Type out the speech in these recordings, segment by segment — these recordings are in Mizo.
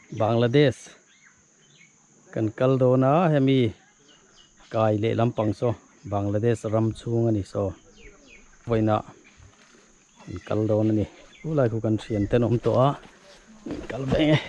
Bangladesh kan kal dawn a hemi kai leh lampang saw Bangladesh ram chhung a ni saw vawiinah kan kal dawn a ni chu lai khu kan thian te an awm tawh a kal ve nge.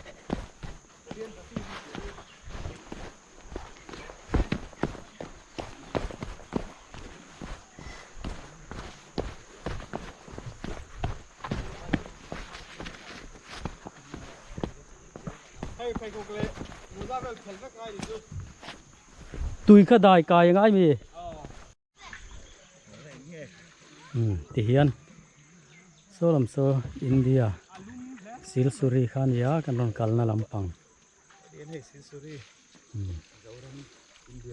Tui kha dai kai a ngai mi umm ti hian saw lam saw India Silsuri kha a nia kan rawn kalna lampang umm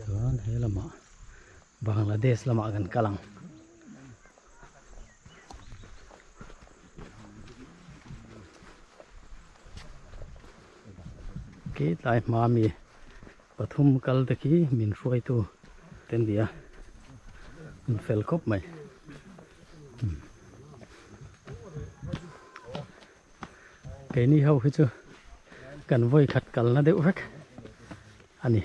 chuan he lamah Bangladesh lamah kan kal ang. Khi tlai hma mi pathum kal te khi min hruaitu te an ni a an fel khawp mai keini ho hi chu kan vawi khat kalna deuh vek a ni.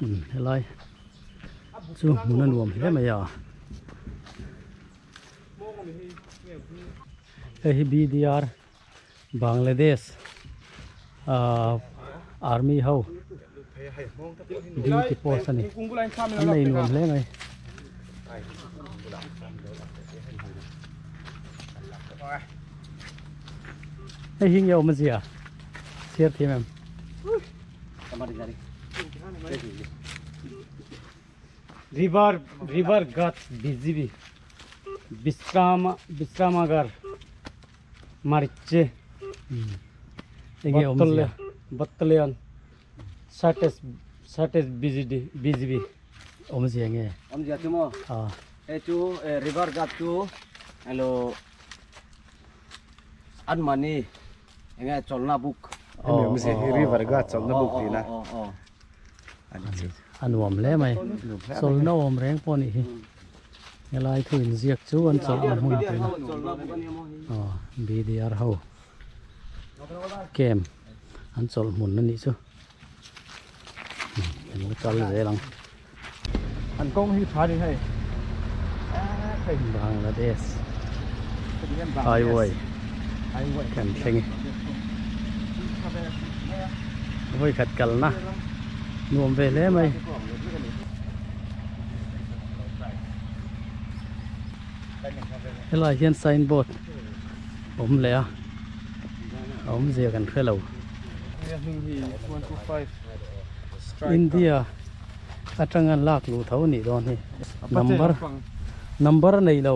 Umm helai chu hmun a nuam hle mai a hei hi BDR Bangladesh ahh army ho duty post a ni an nei nuam hle mai. Hei hi nge awm a zia chhiar thiam em? River river Ghat BGB Bishrama Bishramagar Mariche Enge awm zia? Battalion Satesh Satesh BGD BGB Awmzia nge? Awmzia chu maw? Ah. Hei chu river ghat chu elo an mahni enge chawlhna buk. Hemi awmzia hi river ghat chawlhna buk tihna a ni chu. A nuam hle mai. Chawlhna awm reng pawh a nih hi. Helai thu inziak chu an chawlhna hmun tihna. Aw BDR ho camp an chawlh hmun a nih chu. Kan la kal zel ang. An kawng hi tha ni hei. Bangladesh highway kan thleng e. Vawi khat kalna nuam ve hle mai. Helai hian signboard awm leh a, a awmzia kan hre lo. India atanga lak luh tho a nih dawn hi. Number number a nei lo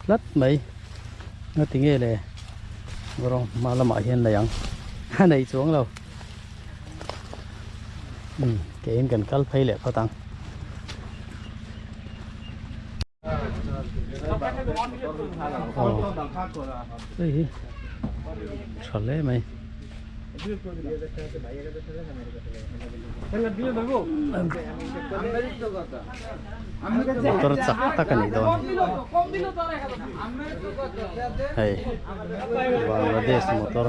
tlat mai. Nga ti nge le rawng hma lamah hian nei ang a nei chuang lo. Umm keiin kan kal phei leh phawt ang. Aw hei hi tha hle mai. Motor chak tak a nih dawn hi hei Bangladesh motor.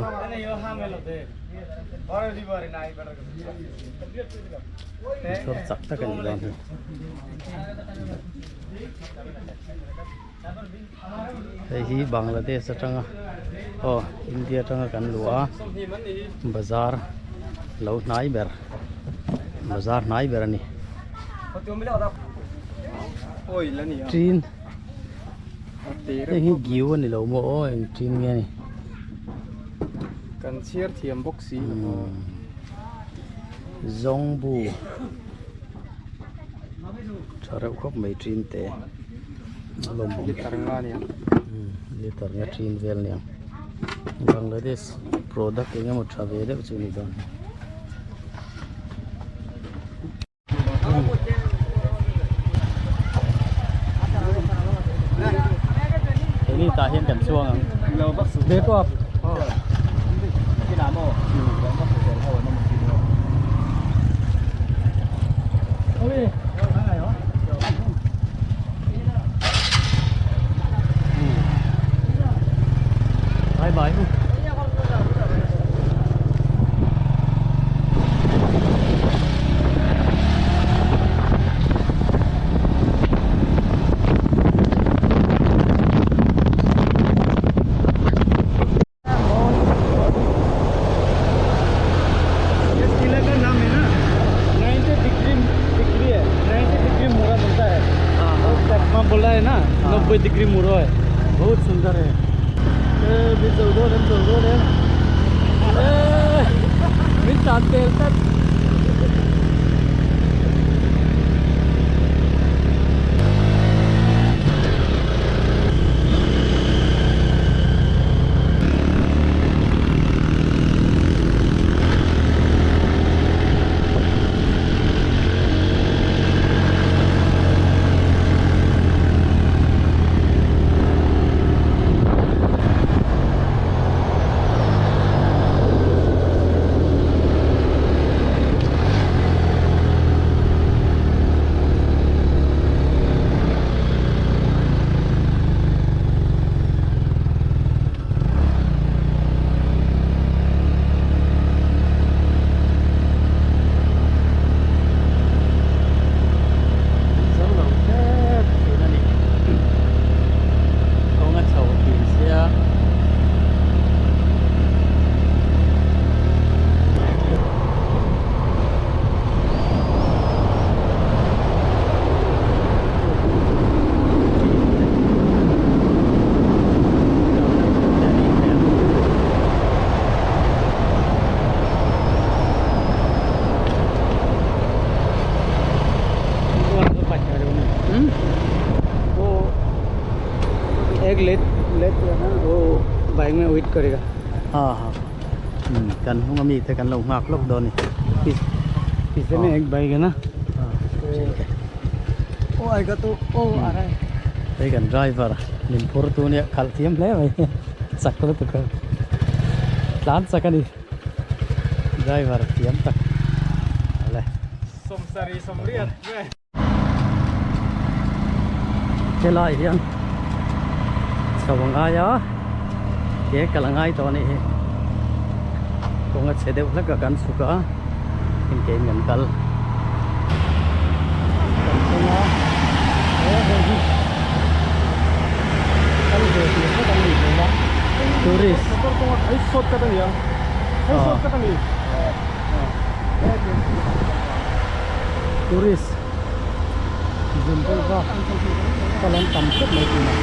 Motor chak tak a nih dawn hi. Hei hi Bangladesh atanga aw India atanga kan luh a bazar lo hnai ber bazar hnai ber a ni tin heng hi giu a ni lo maw aw eng tin nge ni kan chhiar thiam bawk si zawngbu. Tha reuh khawp mai tin te a lawm awm Liter nga nia liter nga tin vel nia Bangladesh product eng emaw tha ve deuh chu ni dawn Hei tah hian kan chuang ang Be pawh नब्बे डिग्री मुड़ो है बहुत सुंदर है min zo dawn em zo dawn em min tlan tel tlat Zo lo tep thin a ni. Kawng a chho thin sia. वो एक late late ना वो बाइक में वेट करेगा Ha ha. Kan hnung ami te kan lo nghak lawk dawn ni. पीछे में एक बाइक है ना वो आएगा तो वो आ रहा है Hei kan driver min phur tu nia khalh thiam hle mai chak lutuk a tlan chak a ni driver thiam tak ale helai hian chho a ngai a ke kal a ngai tawh a nih hi kawng a chhe deuh hlek a kan chhuk a in ke in kan kal kan thleng a he hei hi kal ve tur vek an nih hmel a tourist tourist zin pawh kha kal an tam khawp mai thin a.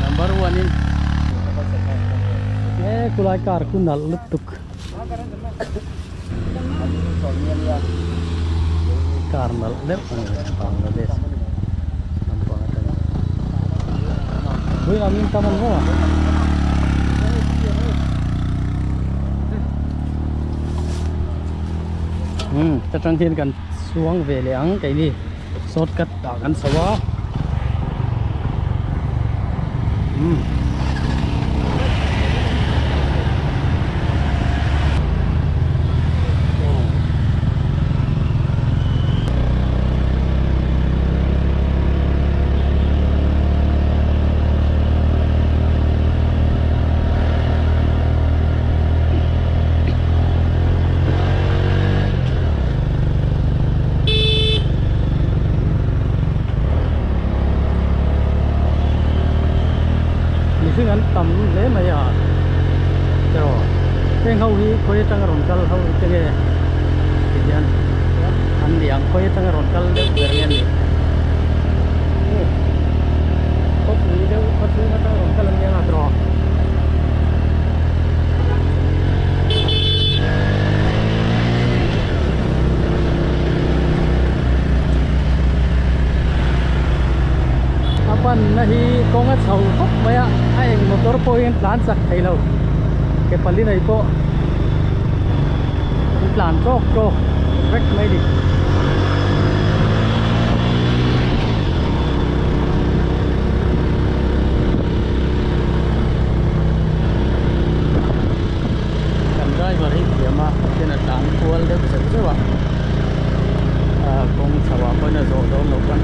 Number 1 in he kulai car khu nalh lutuk car nalh deuh a ni Bangladesh lampang atangin buin amin tam an maw a. Ta tang hian kan chuang ve leh ang keini shortcut ah kan chho a. Mihring an tam hle mai a erawh heng ho hi khawi atanga rawn kal ho te nge ti hian an ni ang khawi atanga rawn kal deuh ber nge a ni khawpui deuh khaw chhung atanga rawn kal an ni ang a tawh. A panna hi kawng a chho khawp mai a, a eng motor pawh hian tlan chak thei lo ke pali nei pawh an tlan tawk tawk vek mai ni. Kan driver hi thiam a ten a tlan kual deuh zeuh zeuh a, kawng chho ah pawhin a zawh dawn loh chuan.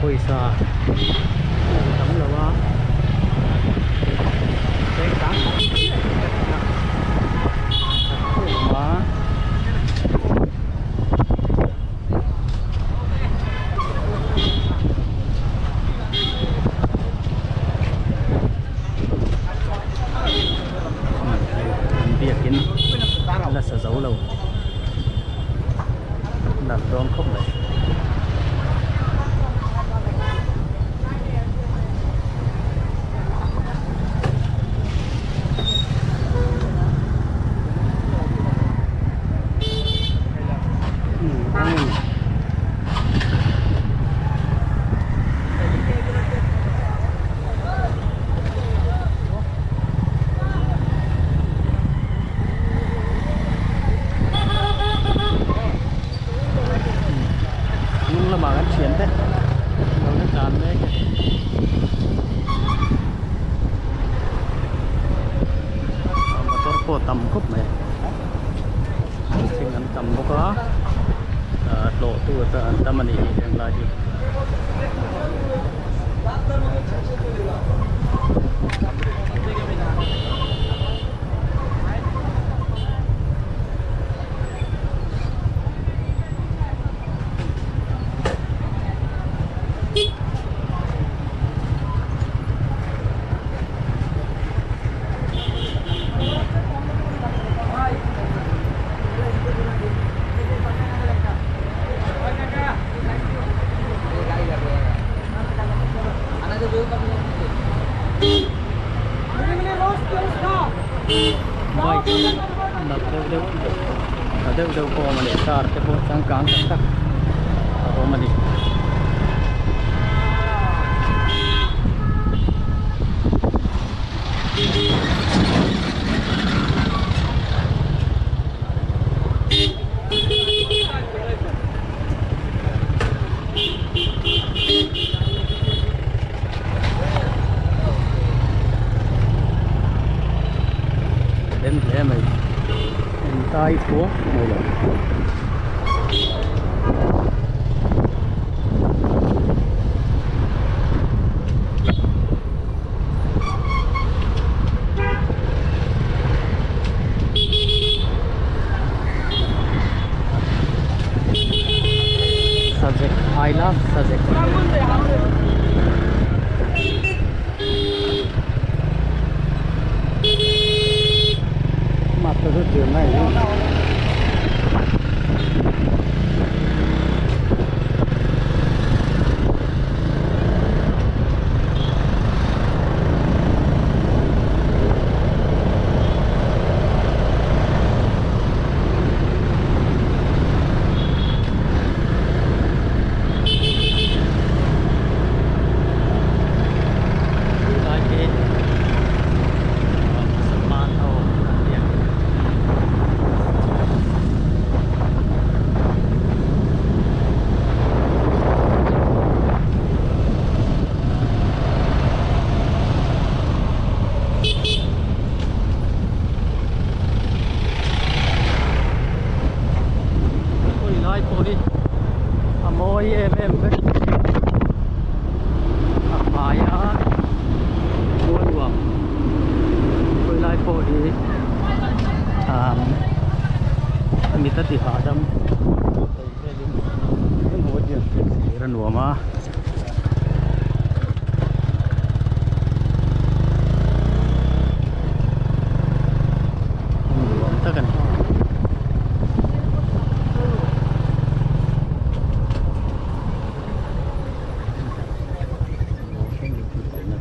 Pawisa tam lo a cheng sang awm a. Biakin la sa zo lo nalh dawn khawp mai. Hnung lamah kan thian te lo la tlan mek e. Motor pawh tam khawp mai thing an tam bawk a hlawh tu te an tam a nih hi heng lai hi. Bike nalh deuh deuh tha deuh deuh pawh a awm a ni car te pawh changkang tak tak a awm a ni. Den hle mai engtai pawh mai lo. Sajek I love Sajek. Mặt tôi rất trường này. Lai hi Musalman ho an ni a. Khawi lai pawh hi a mawi em em vek a fai a mual nuam khawi lai pawh hi ah mit a ti hahdam thei velin thlir a nuam a. Nuam tak a ni.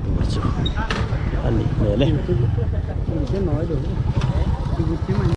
Tur chu a nih hmel e.